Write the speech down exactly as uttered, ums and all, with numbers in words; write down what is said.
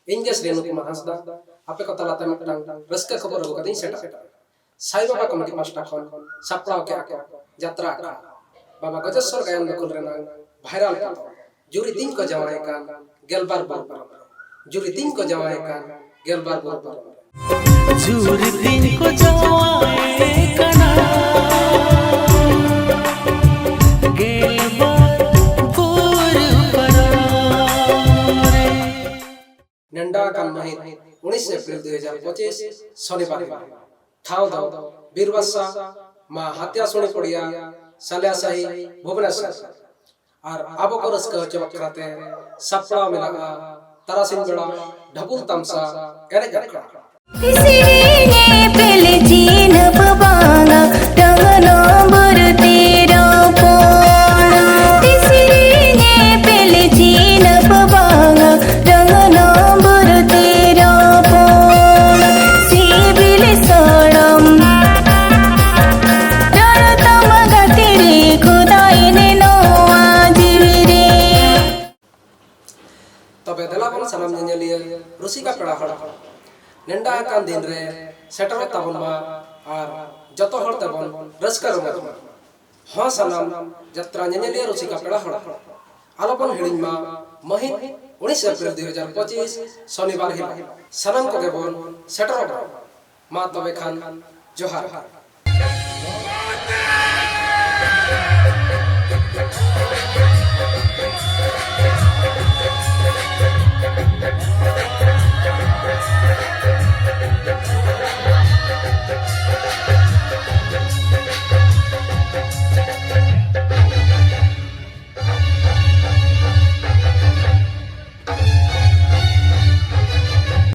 ᱤᱧ ᱜᱮ ᱥᱨᱤᱱᱩ ᱠᱩᱢᱟᱨ ᱦᱟᱸᱥᱫᱟ ᱟᱯᱮ ᱠᱚ ᱛᱟᱞᱟᱛᱮ ᱢᱤᱫᱴᱟᱝ ᱨᱟᱹᱥᱠᱟᱹ ᱠᱷᱚᱵᱚᱨ ᱟᱹᱜᱩ ᱠᱟᱛᱮᱧ ᱥᱮᱴᱮᱨ ᱮᱱᱟ᱾ ᱥᱟᱭ ᱵᱟᱵᱟ ᱠᱚᱢᱤᱴᱤ ᱯᱟᱥᱴᱟ ᱠᱷᱚᱱ ᱥᱟᱯᱲᱟᱣ ᱠᱮᱫᱼᱟ ᱠᱚ ᱡᱟᱛᱨᱟ ᱟᱠᱷᱲᱟ ᱵᱟᱵᱟ ᱜᱚᱡᱮᱥᱣᱚᱨ ᱜᱟᱭᱟᱱ ᱵᱟᱹᱠᱷᱩᱞ ᱨᱮᱱᱟᱜ ᱵᱷᱟᱭᱨᱟᱞ ᱯᱚᱛᱚᱵ ᱡᱩᱨᱤ ᱛᱤᱧ ᱠᱚ ᱡᱟᱶᱟᱭ ᱠᱟᱱ ᱜᱮᱞᱵᱟᱨ ᱵᱩᱨᱩ ᱯᱟᱨᱚᱢ ᱨᱮ᱾ ᱡᱩᱨᱤ ᱛᱤᱧ ᱠᱚ ᱡᱟᱶᱟᱭ ᱠᱟᱱ ᱜᱮᱞᱵᱟᱨ ᱵᱩᱨᱩ ᱯᱟᱨᱚᱢ ᱨᱮ᱾ ᱡᱩᱨᱤ ᱛᱤᱧ ᱠᱚ ᱡᱟᱶᱟᱭ ᱠᱟᱱᱟ ᱜᱮᱞᱵᱟᱨ ᱵᱩᱨᱩ ᱯᱟᱨᱚᱢ ᱨᱮ᱾ ᱱᱮᱰᱟ ᱟᱠᱟᱱ ᱢᱟᱹᱦᱤᱛ ᱩᱱᱤᱥ ᱮᱯᱨᱤᱞ ᱫᱩ ᱦᱟᱡᱟᱨ ᱯᱚᱸᱪᱤᱥ, ᱥᱚᱱᱤᱵᱟᱨ ᱦᱤᱞᱳᱜ᱾ ᱴᱷᱟᱶ ᱫᱚ ᱵᱤᱨᱵᱟᱥᱟ ᱢᱟ ᱦᱟᱛᱭᱟ ᱥᱩᱲᱤ ᱯᱚᱲᱤᱭᱟ, ᱥᱟᱞᱮᱭᱟ ᱥᱟᱦᱤ, ᱵᱷᱩᱵᱽᱱᱮᱥᱚᱨ᱾ ᱟᱨ ᱟᱵᱚ ᱠᱚ ᱨᱟᱹᱥᱠᱟᱹ ᱦᱚᱪᱚ ᱵᱟᱠᱷᱨᱟ ᱛᱮ ᱥᱟᱯᱲᱟᱣ ᱢᱮᱱᱟᱜᱼᱟ ᱛᱟᱨᱟᱥᱤᱧ ᱵᱮᱲᱟ ᱰᱷᱟᱵᱩᱞ ᱛᱟᱢᱥᱟ ᱮᱱᱮᱡ ᱟᱠᱷᱲᱟ᱾ ᱛᱤᱥᱨᱤ ᱧᱮᱯᱮᱞ ᱪᱤᱱᱦᱟᱹᱯ ᱵᱟᱝᱟ, ᱨᱚᱝ ᱱᱚᱢᱵᱚᱨ ᱛᱮ ᱨᱚᱯᱚᱲ᱾ ᱛᱤᱥᱨᱤ ᱧᱮᱯᱮᱞ ᱪᱤᱱᱦᱟᱹᱯ ᱵᱟᱝᱟ, ᱨᱚᱝ ᱱᱚᱢᱵᱚᱨ ᱛᱮ ᱨᱚᱯᱚᱲ᱾ ᱥᱤᱵᱤᱞ ᱥᱚᱲᱚᱢ ᱨᱚᱲ ᱛᱟᱢᱟ ᱜᱟᱛᱮ ᱨᱮ, ᱠᱷᱩᱫᱟᱭ ᱱᱮ ᱱᱚᱣᱟ ᱡᱤᱣᱤ ᱨᱮ᱾ ᱛᱚᱵᱮ ᱫᱮᱞᱟ ᱵᱚᱱ ᱥᱟᱱᱟᱢ ᱧᱮᱧᱮᱞᱤᱭᱟᱹ ᱨᱩᱥᱤᱠᱟ ᱯᱮᱲᱟ ᱦᱚᱲ ᱠᱚ, ᱱᱮᱰᱟ ᱟᱠᱟᱱ ᱫᱤᱱ ᱨᱮ ᱥᱮᱴᱮᱨᱚᱜ ᱛᱟᱵᱚᱱ ᱢᱟ ᱟᱨ ᱡᱚᱛᱚ ᱦᱚᱲ ᱛᱮᱵᱚᱱ ᱨᱟᱹᱥᱠᱟᱹ ᱨᱚᱢᱚᱡᱽ ᱢᱟ᱾ ᱦᱚᱸ, ᱥᱟᱱᱟᱢ ᱡᱟᱛᱨᱟ ᱧᱮᱧᱮᱞᱤᱭᱟᱹ ᱨᱩᱥᱤᱠᱟ ᱯᱮᱲᱟ ᱦᱚᱲ ᱠᱚ, ᱟᱞᱚᱵᱚᱱ ᱦᱤᱲᱤᱧ ᱢᱟ ᱢᱟᱹᱦᱤᱛ ᱩᱱᱤᱥ ᱮᱯᱨᱤᱞ ᱫᱩ ᱦᱟᱡᱟᱨ ᱯᱚᱸᱪᱤᱥ ᱥᱚᱱᱤᱵᱟᱨ ᱦᱤᱞᱳᱜ ᱥᱟᱱᱟᱢ ᱠᱚᱜᱮ ᱵᱚᱱ ᱥᱮᱴᱮᱨᱚᱜ ᱢᱟ᱾ ᱢᱟ ᱛᱚᱵᱮ ᱠᱷᱟᱱ ᱡᱚᱦᱟᱨ᱾